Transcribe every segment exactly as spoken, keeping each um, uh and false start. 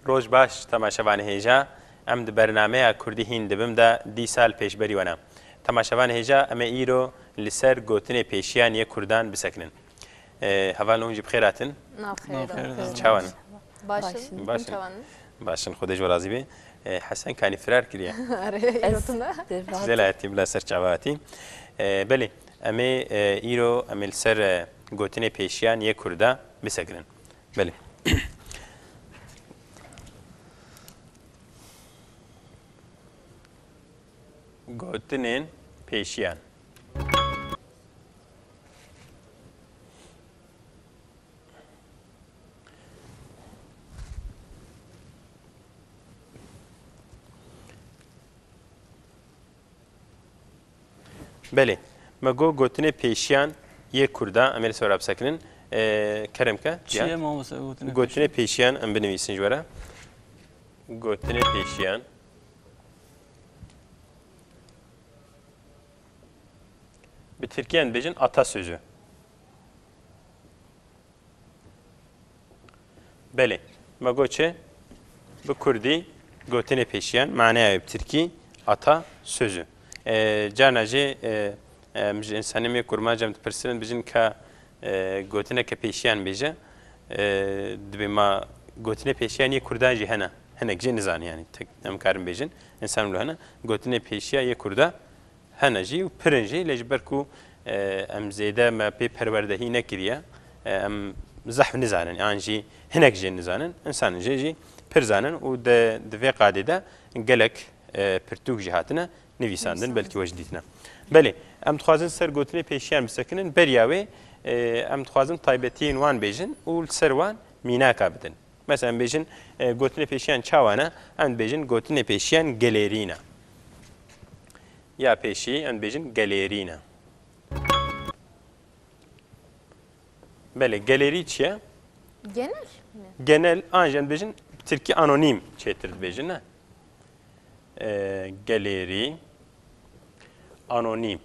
Roj baş, temaşevanê hêja. Em di bernameya Kurdî hîn dibim de dîsa li pêşberî we ne. Temaşevanê hêja, em ê îro li ser gotinê pêşiyan yê Kurdan bisekinin. Ee, hevalên hûn jî bi xêr hatin. Nav xêr. Nav xêr. Çawa ne? Baş in. Baş in. Hûn çawa ne? Baş in, Xwedê ji we razî be. Ee, Hesen kanî firar kiriye. Erê, îro tune. Güzel hatî, bila ser çava hatî. Ee, belê, em ê, e, îro em ê li ser, e, gotinê pêşiyan yê Kurda bisekinin. Belê. Gotinên pêşiyan. Belê. Me got gotinê pêşiyan yê Kurda, em ê li ser bisekinin. Ee, kerem ke, Çi Cihat? Ye mamoste gotinê Gotinê pêşiyan? Pêşiyan em binivîsin ji we re. Gotinê pêşiyan. Bi tirkî em dibêjin atasözü. Belê. Me got çi? Bi kurdî gotinê pêşiyan, maneya wê bi tirkî ata sözü. E, carna jî, e, e, em ji însanê me kurmanc em dipirsin, bijin ka, e, gotineke pêşiyan bêje. E, dibê ma gotinê pêşiyan yê kurdan jî hene. Hinek jî nizane, yanî tek em karin bêjin. Însan wilo hene. Gotinê pêşiya yê kurda hene jî û pir in jî, lê ji ber ku, e, em zêde me pê perwerdehî nekiriye, e, em zehf nizanin, an jî hinek jê nizanin, însan jê jî pir zanin û de, di vê qadê de gelek, e, pirtûk jî hatine nivîsandin, Nivîsandin. Belkî we jî dîtine. Belê, em dixwazin ser gotinê pêşiyan bisekinin, beriya wê, e, em dixwazin taybetiyên wan bêjin û li ser wan mînaka bidin. Mesela em bêjin, e, gotinê pêşiyan çawa ne? Em dibêjin gotinê pêşiyan gelêrî ne. Ya pêşî em dibêjin gelêrî ne. Belê, gelêrî çi ye? Genel mi? Genel, an jî em dibêjin tirkî anonîm çêtir dibêjin, ne? E, gelêrî, anonîm.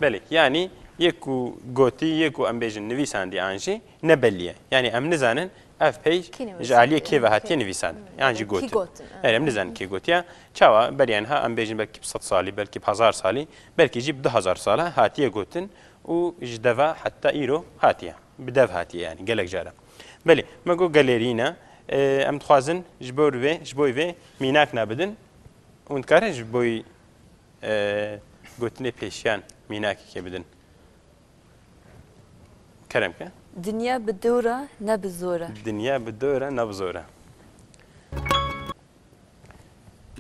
Belê, yanî yê ku gotî, yê ku em bêjin nivîsandî an jî ne bellî ye. Yanî em nizanin ev pey Kî nivîsandî? Ji aliyê kê ve hatiye Kê? nivîsandin. Hmm, Yan jî kî gotin. gotin, Erê, em evet. nizanin kê gotiye. Çawa beriya niha em bêjin belkî bi sed salî, belkî bi hezar salî, belkî jî bi du hezar sala hatiye gotin û ji deva heta îro hatiye. Bi dev hatiye yanî gelek cara. Belê, me got gelêrî ne. Ee, em dixwazin ji bo vê, ji bo vê mînak nabidin. Hûn dikarin ji bo e, gotinê pêşiyan mînakekê bidin. Kerem ke. Dinya bi dor e, ne bi zor e. Dinya bi dor e, ne bi zor e.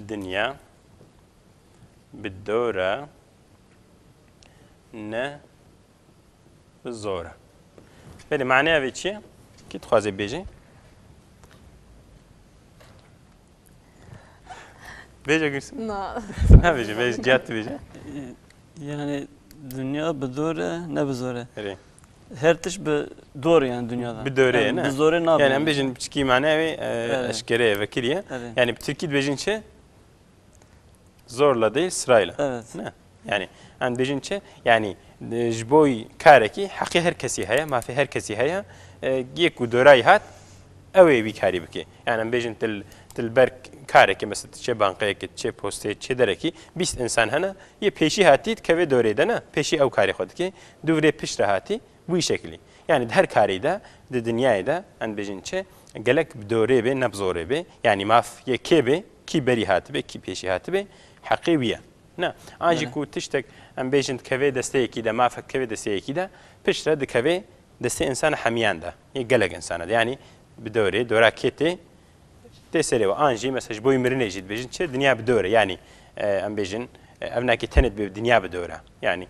Dinya bi dor e, ne Bi zor e. Belê, maneya vê çi ye? Kî dixwaze bêje? Bêje Gülsüm. Na. Nabêje, bêje, Cihat tu bêje. Yani dünya bi dor e, ne bi zor e. Erê. Her tişt bi dor e yani dünyada. Bi dor e, yani ne? Bi zorê nabê. Yani em bêjin piçkî maneya wê, e, Evet. eşkere ye, vekirî ye. Evet. Yani bi tirkî dibêjin çi? Zorla değil, sırayla. Evet. Ne? Yani, em dibêjin çi? Yani, e, ji bo karekî heqê her kesî heye, mafê her kesî heye. E, yê ku dorayî hat, ew ê wî karî bike. Yani, em bêjin til, til ber karekî, mesela, tu çê bankayekî, tu çê postê, tu çê derekî, bîst insan hene, yê pêşî hatî dikeve dorê de ne, pêşî ew karê xwe dike, dû virê piştre hatî, Wî şekilî. Yani di her karî de, di dinyayê de, em dibêjin çi? Gelek bi dorê bê, ne bi zorê bê. Yani maf yê kê bê, kî berî hatibê, kî pêşî hatibê, heqê wî ye. Ne. An jî Belê. ku tiştek, em bêjin, dikevê desteyekî de, mafek dikevê desteyekî de, piştre dikevê destê insana hemiyan de. Yê gelek insana de. Yani bi dorê, dora kê tê, Tê serê we. An jî, mesela, ji bo mirinê jî dibêjin çi? Dinya bi dor e. Yanî, e, em bêjin, e, ev nakê tenê dibe dinya bi dor e. Yanî,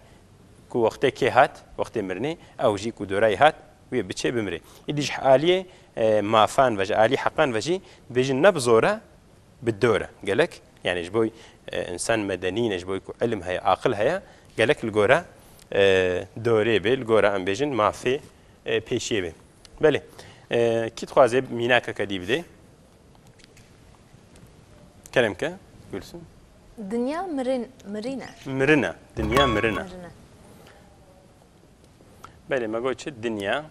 ku wextê kê hat, wextê mirinê, ew jî ku dorayî hat, wê biçe bimire. Îdî ji aliyê, e, mafan ve, ji alî heqan ve jî dibêjin ne bi zor e, bi dor e. Gelek, yanî ji bo, e, însan medenî ne, ji bo ku ilim heye, aqil heye, gelek li gora, e, dorê bê, li gora em bêjin mafê, e, pêşiyê bê. Belê. E, kî dixwaze mînakeke dî bidê? Kerem ke, Gülsüm. Dinya mirin, mirîn e. Mirin e. Dinya mirin e. Mirin e. Belê, me got çi? Dinya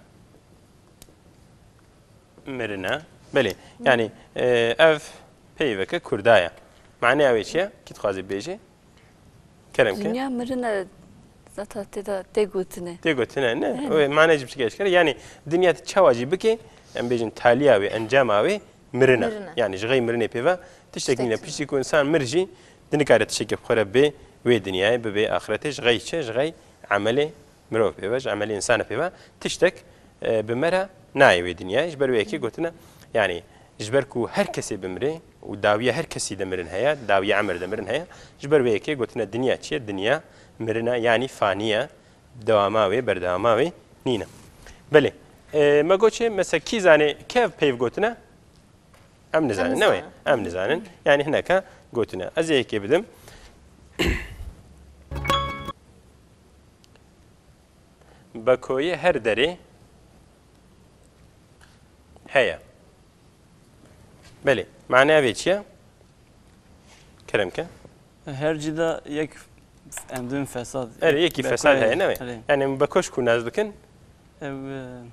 mirine. Belê, yanî, e, ev peyveke kurda ye. Maneya wê çi ye? Kî dixwaze bêje? Kerem ke. Dinya mirine, zaten tê de tê gotine. Tê gotine, ne? Evet. Wê manayê jî piçekî eşkere. Yanî, dinya tu çawa jî bikê, em bêjin taliya wê, encama wê mirine. Mirine. Yanî, ji xey mirinê pê ve tiştek nîne. Tiştek nîne. Piştî ku însan mir jî, di nikare tiştekê bi xwe re bê wê dinyayê, bibê axretê, ji xey çi? Ji xey emelê mirov pê ve, ji emelê însanê pê ve tiştek, e, bi me re nayê wê dinyayê. Ji ber wê yekê gotine, yanî ji ber ku her kesê bimrê û dawiya her kesî de mirin heye, dawiya emir de mirin heye, ji ber wê yekê gotine dinya çi ye? Dinya mirin e, yanî fanî ye, dewama wê, berdewama wê nîne. Belê, e, me got çi? Mesela kî zanê kev peyv gotine? Em nizanin, ne wê? Em nizanin. Yanî hineka gotine. Ez ê yekê bidim. Bekoyê her derê heye. Belê. Maneya vê çi ye? Kerem ke. Her cî de yek, em dibin fesad. Erê, yekî fesad heye, ne wê? Erê. Yanî em bekoş ku nas dikin? Ew, e,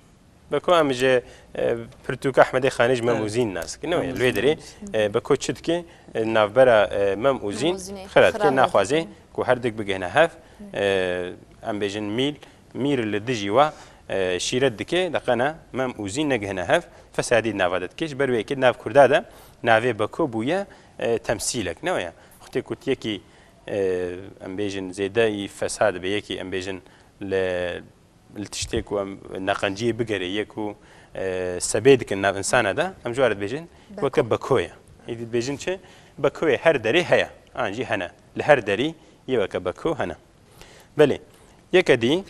Beko em ji, e, pirtûka Ehmedê Xanê ji Mem û Zîn nas dikin, ne wê? Li wê derê, e, Beko çi dike? E, navbera, e, Mem û Zîn xira dike, naxwaze ku her dik bigihine hev. E, em bêjin mîl, mîr li dijî wa, e, şîret dike, deqena Mem û Zîn negihine hev, fesadî di nava de dike. Ji ber wê yekê di nav kurda de navê Beko bûye, e, temsîlek, ne wê? Xwetê ku tu yekî, e, em bêjin zêdeyî fesad be, yekî em bêjin li li tiştê ku em neqenciyê bigerê, yê ku, e, sebê dikin nav insana de, em ji wan re dibêjin, beko, weke beko ye. Êdî dibêjin çi? Bekoyê her derê heye, an jî hene. Li her derî yê weke beko hene. Belê. Yeke dî,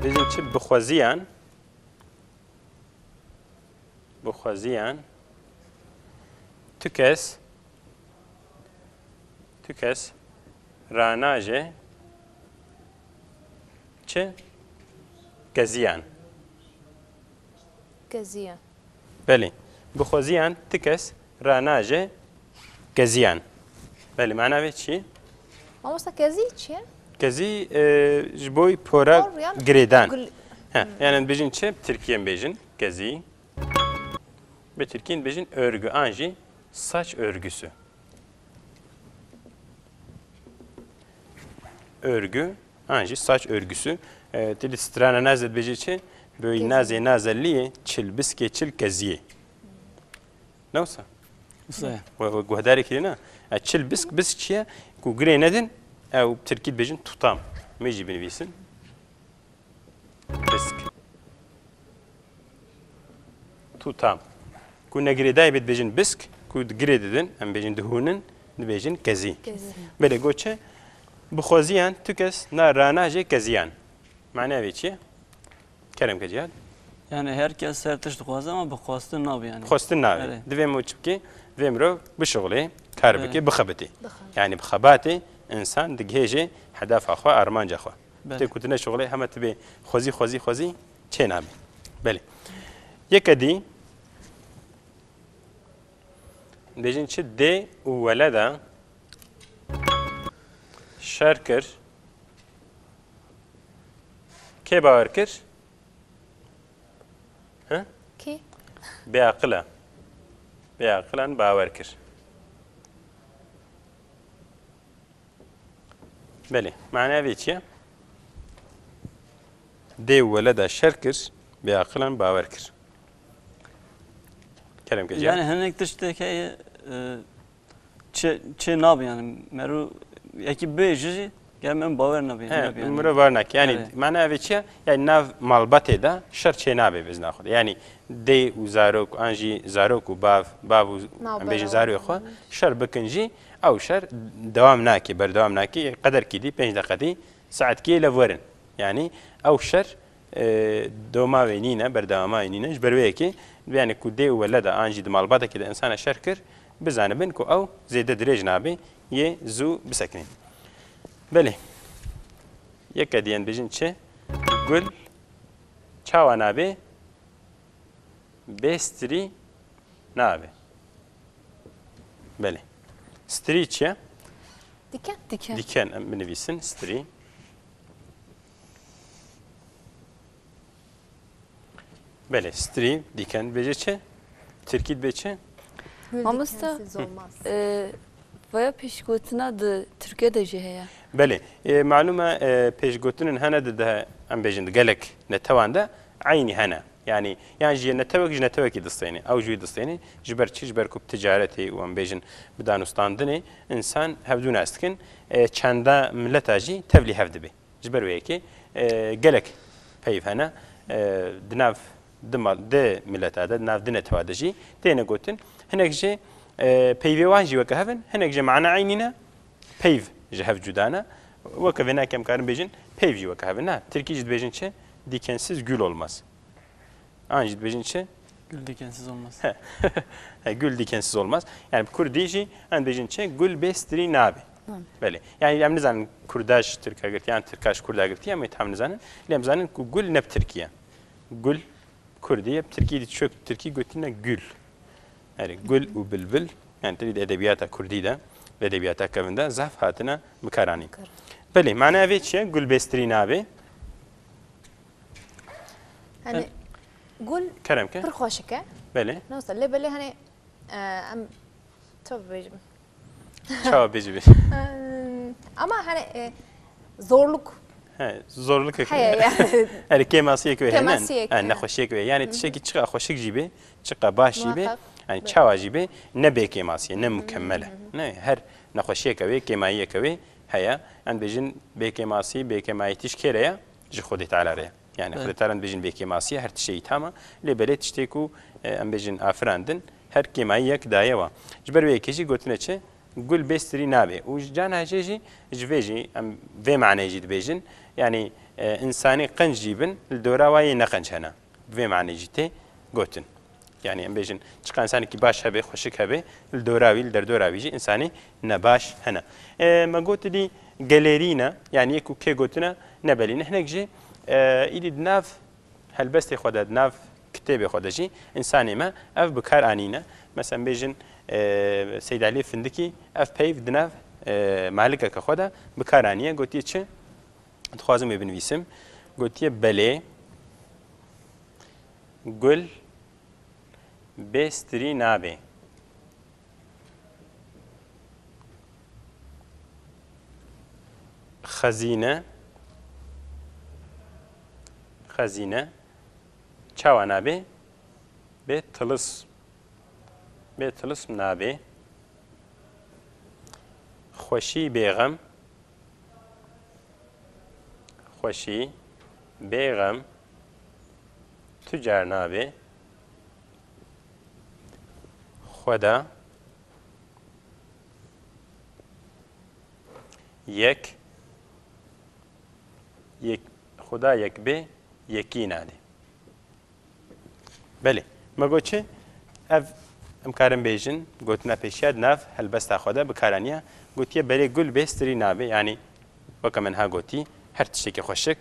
dibêjin çi? Bixweziyan, bixweziyan, tu kes, tu kes ranaje çi? Keziyan. Keziyan. Belê. Bixweziyan tu kes ranaje keziyan. Belê, mana vê çi? Mamosta, kezî çi ye? Kezî, e, ji bo pora girêdan. He, yani dibêjin çi? Bi tirkî em bêjin kezî. Bi tirkî dibêjin örgü an jî saç örgüsü. Örgü an jî saç örgüsü. E, tu li strana Naz de dibêjî çi? Böyle Naze Nazelliyê çil biskê çil keziyê. Ne wisa? Wisa ye. We, we guhdarê kirî ne? E, çil bisk, bisk çi ye? Ku girê nedin, ew tirkî dibêjin tutam. Mê jî binivîsin. Bisk. Tutam. Ku negirêdayê bê dibêjin bisk, ku di girê didin, em bêjin dihûnin, dibêjin kezî. Kezî. Belê, got çi? Bixweziyan tu kes na rana jê keziyan. Maneya vê çi ye? Kerem ke Cihad. Yani her kes her tişt dixwaze ama bi xwestin nabe yani. Xwestin nabe. Erê. Divê me çi bike? Divê mirov bişuxulê, kar bike, bixebitê. Bixebitê. Yani bi xebatê insan digihêje hedafa xwe, armanca xwe. Belê. Tê ku tu neşuxulê, hema tu bê xwezî, xwezî, xwezî, çê nabe. Belê. Yeke dî, dibêjin çi? Dê û weleda şer kir. Kê bawer kir? He? Kê? Bêaqil e. Bêaqilan bawer kir. Belê. Mana vê çi ye? Dê û weleda şer kir, bêaqilan bawer kir. Kerem ke Cihad. Yani hinek tiştek heye, e, çi, çi nabe yani. Meru yekî bêje jî, gel min bawer nabe. He, nabe yani. Mirov bawer nake. Yani mana vê çi ye? Yani nav malbatê de şer çê nabe bi izna Xwedê. Yani dê û zarok, an jî zarok û bav, bav û em bêjin zarokê xwe, şer bikin jî, ew şer dewam nake, berdewam nake, qederkî dî, pênc deqe dî, saetkî lê werin. Yani ew şer, e, doma wê nîne, berdewama wê nîne. Ji ber wê yekê, yani ku dê û weleda an jî di malbatekê de insana şer kir, bizanibin ku ew zêde dirêj nabe, yê zû bisekinîn. Belê. Yeke diyen dibêjin çi? Gul çawa nabe? Bê strî nabe. Belê. Strî çi ye? Diken. Diken. Diken, em binivîsin, strî. Belê, strî, diken bêje çi? Tirkî dibê çi? Gül Mamosta, dikensiz olmaz. E, vaya pêşgotina di Tirkiye de jî heye. Belê, e, malûm e, e, pêşgotinên hene di, di, em bêjin di gelek netewan de eynî hene. Yani, yan jî netewek ji netewekî distêne, ew ji wî distêne. Ji ber çi? Ji ber ku bi ticaretê û em bêjin bi danûstandinê însan hevdû nas dikin. E, çanda mileta jî tevlî hev dibe. Ji ber wê yekê, e, gelek peyv hene, e, di nav di mal, di mileta de, di nav di netewa de jî têne gotin. Hinek jî, e, peyvê wan jî weke hev in, hinek jî mana eynî ne, peyv ji hev cuda ne. Weke vênakê em karin bêjin, peyv jî weke hev in. Na, tirkî jî dibêjin çi? Dikensiz gül olmaz. An jî dibêjin çi? Gül dikensiz olmaz. He, gül dikensiz olmaz. Yani bi kurdî jî em dibêjin çi? Gül bê strî nabe. Belê. Yani em nizanin kurda ji tirka girtiye, yan tirka ji kurda girtiye, em tam nizanin. Lê em zanin ku gül ne bi tirkî ye. Gül kurdî ye, bi tirkî de çok tirkî gotine gül. Yani gül û bilbil, yani tevî di edebiyata kurdî de, di edebiyata kevin de zaf hatine bikaranîn. Belê, mana vê çi ye? Gül bê strî nabe. Hani gul Kerem ke. Pir xweşik e. Belê. Ne wisa lê belê hani e, em çawa bibêjim? Çawa bêjî bê. Ama hani e, zorluk He, zorluk ek. heye yani. Yani kêmasiyek wê heye. Kêmasiyek, Yani he. Nexweşiyek wê. Yani tiştekî çiqa xweşik jî bê, çiqa baş jî bê. Muhakkak. Yani çawa jî bê, ne bê kêmasiyek, ne mükemmel e. Ne, her nexweşiyeke wê, kêmayiyeke wê heye. Em bêjin bê kêmasî, bê kêmayî tişt kê re ye? Ji Xwedê Teala re ye. Yani Xwedê Teala em bêjin bê kêmasî ye, her tiştê î tam e. Lê belê tiştê ku e, em bêjin afirandin, her kêmayî yek daye wa. Ji ber wê yekê jî gotine çi? Gul bê strî nabe. Û ji cana hejê jî, ji vê jî, em vê maneyê jî dibêjin. Yani e, însanî qenc jî bin, li dora wa yê ne qenc hene. Bi vê maneyê jî tê gotin. Yani em bêjin, çiqa însanekî baş hebe, xweşik hebe, li dora wî, li derdora wî jî însanî nebaş hene. E, me got dî gelêrî ne, yani yek û kê gotine ne belî ne. Hinek jî e, îdî di nav helbestê xwe de, di nav kitêbê xwe de jî însanê me ev bi kar anîne. Mesela em bêjin e, Seyd Elî Findikî ev peyv di nav e, malikeke xwe de bi kar aniye. Gotiye çi? Dixwazim wê binivîsim. Gotiye belê, gul bê strî nabe. Xezîne, xezîne çawa nabe? Bê tilism. Bê tilism nabe. Xweşî bê xem. Xweşî bê xem tu car nabe. Xweda yek, yek, Xweda yek bê yekî nade. Belê. Me got çi? Ev em karin bêjin, gotina pêşiya di nav helbesta xwe de bi kar aniye. Gotiye belê gul bê strî nabe. Yanî weke min ha gotî, her tiştekî xweşik,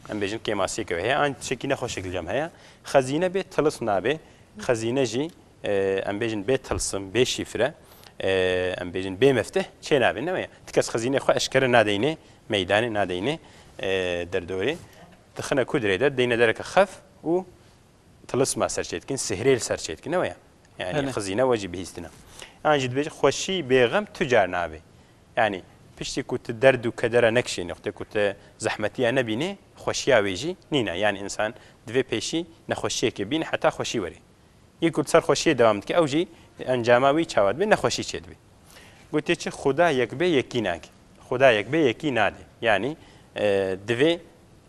em bêjin kêmasiyeke wê heye, an tiştekî nexweşik li cem heye. Xezîne bê tilism nabe. Xezîne jî e, em bêjin bê tilsim, bê şîfre, e, em bêjin bê mefteh çê nabe. Ne weye? Ti kes xezînê xwe eşkere nadeyne meydanê, nadeyne e, derdorê. Dixine kudrê de, deyne dereke xef û tilisma ser çê dikin, sihrê li ser çê dikin, ne weye? Yani Belê. Xizîne we jî bihîstine. Yan jî dibêje xweşî bêxem tu car nabe. Yani piştî ku tu derd û kedera nekişênî, wextê ku tu zehmetiya nebînî, xweşiya wê jî nîne. Yani însan divê pêşî nexweşiyekê bîne heta xweşî were. Yê ku li ser xweşiyê dewam dike, ew jî encama wî çawa dibe, nexweşî çêdibe. Gotiye çi? Xuda yek bê yekî nake. Xuda yek bê yekî nade. Yanî e, divê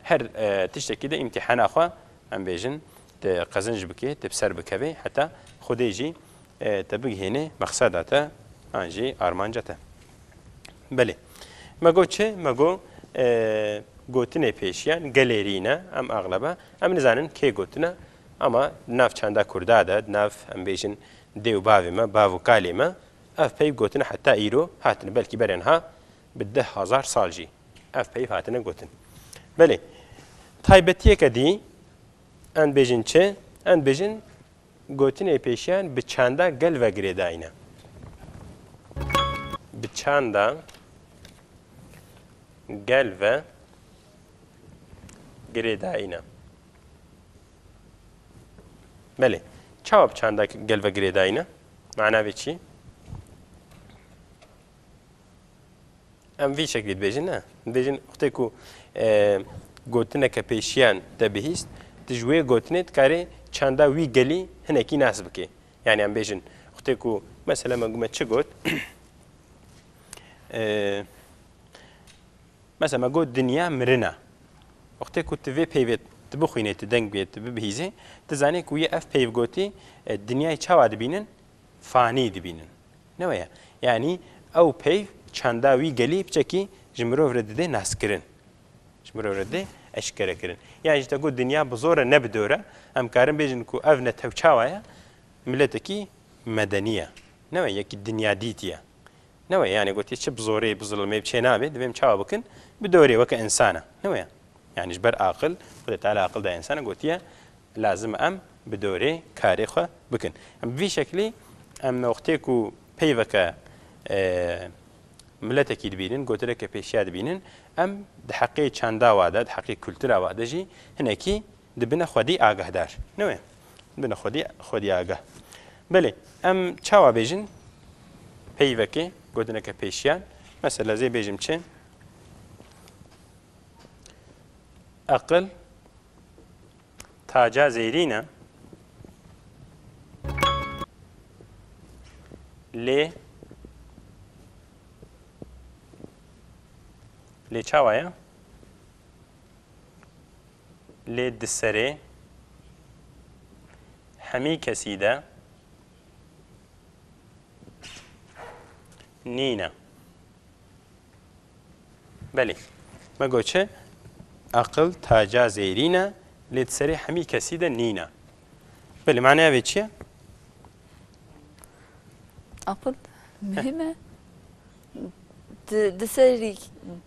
her e, tiştekî de îmtîhana xwe, em bêjin, te qezinc bike, te bi ser bikeve, heta Xwedê jî e, te bigihêne mexseda te, an jî armanca te. Belê. Me got çi? Me got e, gotinê pêşiyan gelêrî ne, em axleba, em nizanin kê gotine, ama di nav çanda kurda de, di nav, em bêjin, dê û bavê me, bav û kalê me, ev peyv gotine heta îro hatine, belkî berên ha bi deh hezar sal jî ev peyv hatine gotin. Belê, taybetiyeke dî, em bêjin çi? Em bêjin gotinê pêşiyan bi çanda gel ve girêdayî ne. Bi çanda gel ve girêdayî ne. Belê. Çawa bi çanda gel ve girêdayî ne? Mana vê çi? Em vî şeklî dibêjin, ne? Dibêjin, wextê ku, e, gotineke pêşiyan te bihîst, tu ji wê gotinê dikarê çanda wî gelî hinekî nas bikê. Yani em bêjin, wextê ku, mesela me, me çi got? E, Mesela me got dinya mirina. Wextê ku tu vê peyvê tu bixwînê, tu deng bê, tu bibihîzê, tu zanê ku yê ev peyv gotî, e, dinyayê çawa dibînin? Fanî dibînin. Ne weye? Yanî ew peyv çanda wî gelî piçekî ji mirov re dide naskirin. Ji mirov re dide eşkere kirin. Yani ji te got dinya bi zor e, ne bi dor e, em karin bêjin ku ev netew çawa ye? Miletekî medenî ye. Ne weye? Yekî dinya dîtî ye. Ne weye, yani gotiye çi bi zorê, bi zilmê, bi çê nabê, divê em çawa bikin? Bi dorê weke insana. Ne weye? Yani ji ber aqil, Xwedê Teala aqil da insana gotiye, lazim em bi dorê karê xwe bikin. Em bi vî şeklî em wextê ku peyveke, e, miletekî dibînin, gotineke pêşiya dibînin, em di heqê çanda wa de, di heqê kultura wa de jî hinekî dibine xwedî agahdar. Ne wê? Dibine xwedî, xwedî agah. Belê, em çawa bêjin? Peyvekê, gotineke pêşiyan. Mesela, zê bêjim çi? Aqil taca zêrîn e, lê, lê çawa ye? Lê di serê hemî kesî de nîne. Belê. Me got çi? Aqil taca zêrîn e, lê di serê hemî kesî de nîne. Belê, manaya vê çi ye? Aqil muhim e. Di, di serî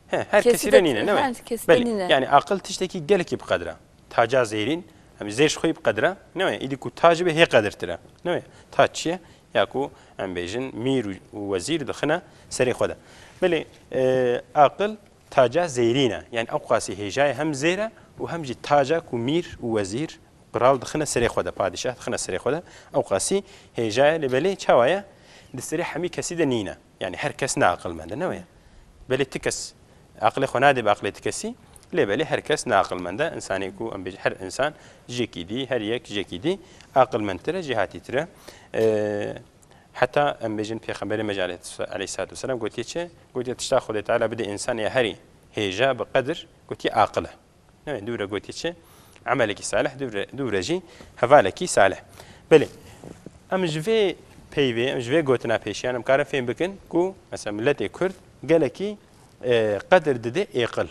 He, her kesî de nîne, ne? Her kesî de nîne. Belê, yani aqil tiştekî gelekî bi qedr e. Taca zêrîn, em zêr ji xwe yî bi qedr e, ne? Îdî ku tac be hê qedirtir e, ne? Tac çi ye? Ya ku em bêjin mîr û, û wezîr dixine serê xwe de. Belê, e, aqil taca zêrîn e. Yani ew qasî hêja ye, hem zêr e û hem jî taca ku mîr û wezîr, qral dixine serê xwe de, padîşah dixine serê xwe de, ew qasî hêja ye. Lê belê çawa ye? Di serê hemî kesî de nîne. Yani her kes ne aqilmend e, ne weye? Belê ti kes aqilê xwe nadê bi aqilê ti kesî, lê belê her kes ne aqilmend e. Însanê ku em bêjin her însan jêkî dî, her yek jêkî dî aqilmendtir e, jêhatîtir e. Ee, heta em bêjin Pêxemberê me jî aleyh-, aleyhissalatu vesselam gotiye çi? Gotiye tişta Xwedê Teala bide însanê herî hêja bi qedir, gotiye aqil e. Ne, dû re gotiye çi? Emelekî salih, dû re, dû re jî hevalekî salih. Belê, em ji vê peyvê, em ji vê gotina pêşiyan em karin fêm bikin ku mesela miletê Kurd gelekî, e, qedir dide êqil.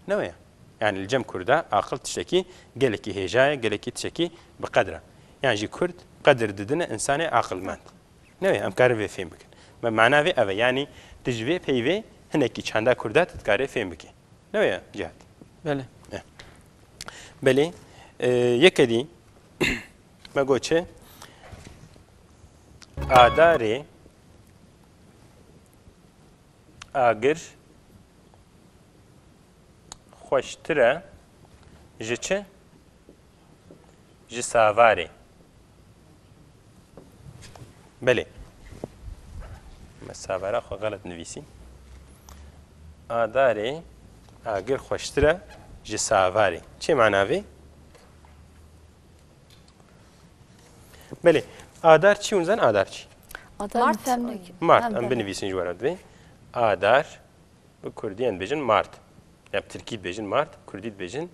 Ne weye? Yani li cem Kurda aqil tiştekî gelekî hêja ye, gelekî tiştekî bi qedir e. Yan jî Kurd qedir didine însanê aqilmend. Ne weye? Em karin vê fêm bikin. Me mana vê ev e. Yani tu ji vê peyvê hinekî çanda Kurda tu dikarê fêm bikî. Ne weye Cihat? Belê. Eh. Belê. Ee, yeke dî me got çi? Adarê agir xweştir e ji çi? Ji savarê. Belê. Me savara xwe xelet nivîsî. Adarê agir xweştir e ji savarê. Çi mana vê? Belê. Adar çi hûn zanin? Adar çi? Adar Mart. Mart. Em binivîsin ji we re divê. Adar. Bi kurdî em dibêjin mart. Ya bi tirkî dibêjin mart, kurdî dibêjin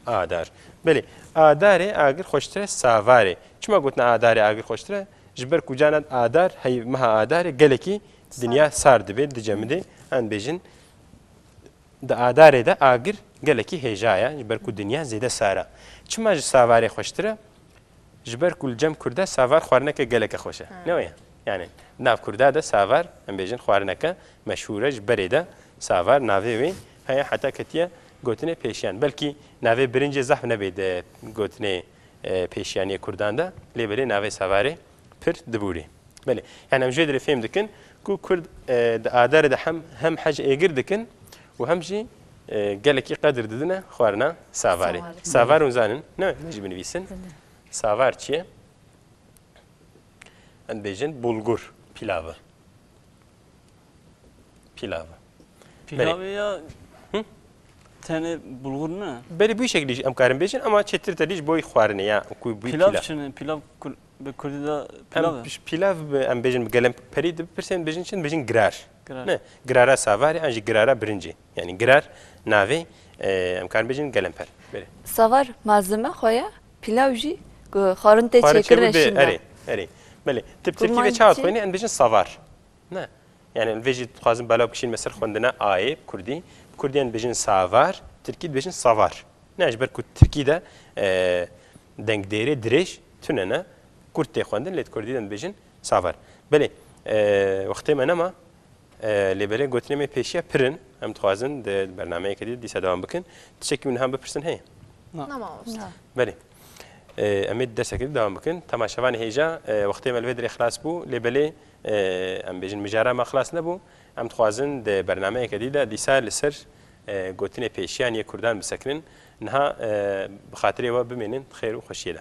adar. Belê, adarê agir xweştir e savarê. Çima gotina adarê agir xweştir e? Ji ber ku cana adar, hey meha adarê gelekî dinya sar dibe, dicemide. Em dibêjin di adarê de agir gelekî hêja ye, ji ber ku dinya zêde sar e. Çima ji savarê xweştir e? Ji ber ku li cem Kurda savar xwarineke geleke xweş e. Ha. Ne weye? Yani nav Kurda de savar, em bêjin xwarineke meşhûr e, ji berê de savar navê wê heye heta ketiye gotinê pêşiyan. Belkî navê birincê zehf nebê di gotinê, e, pêşiyaniyê Kurdan de, lê belê navê savarê pir dibûrê. Belê. Yani em jê dirê fêm dikin ku Kurd, e, di adarê de hem, hem hej êgir dikin û hem jî, e, gelekî qedir didine xwarina savarê. Savarê. Savar hûn zanin? Ne, me jî binivîsin. Belê. Savar çi ye? Em bêjin bulgur pilavı. Pilavı. Pilavê ya Hı? Tenê bulgur ne? Belê bu şekilde em karin bêjin ama çetir te dî ji bo xwarinê ya ku bu Pilav pilav. Çi ne? Pilav Kur- bi Kurdî de Em pilav e? pilav em bêjin bi gelemperî dibirsin bêjin çi dibêjin girar. Girar. Ne, girara savarê an jî girara birincê. Yani girar navê e, em karin bêjin gelemper. Belê. Savar malzeme xwe ye, pilav jî ku xwarin tê Xwarin çêkirin çêbû dê, şîn de. Erê, erê. Belê. Tip tirkî Kurmancî. ve çawa dixwînî, em bêjin savar. Ne. Yani vê jî dixwazin belav bikişîn me ser xwendina ayê bi kurdî. Bi kurdî em bêjin savar, tirkî dibêjin savar. Ne, ji ber ku tirkî de e, dengdêrê dirêj tune ne. Kurd tê xwendin, lê di kurdî de em dibêjin savar. Belê, e, wextê me nema, e, lê belê gotinê me pêşiya pirin. Em dixwazin di bernameyeke dî dîsa dewam bikin. Tiştekî min niha bipirsin heye? Na. Nema mamoste. Belê. Ee, em ê derseke dî dewam bikin. Temaşevanê hêja, e, wextê me li vê dirê xilas bû, lê belê, e, em bêjin mijara me xilas nebû. Em dixwazin di bernameyeke dî de dîsa li ser, e, gotinê pêşiyan yê Kurdan bisekinin. Niha, e, bi xatirê we bimênin, di xêr û xweşiyê de.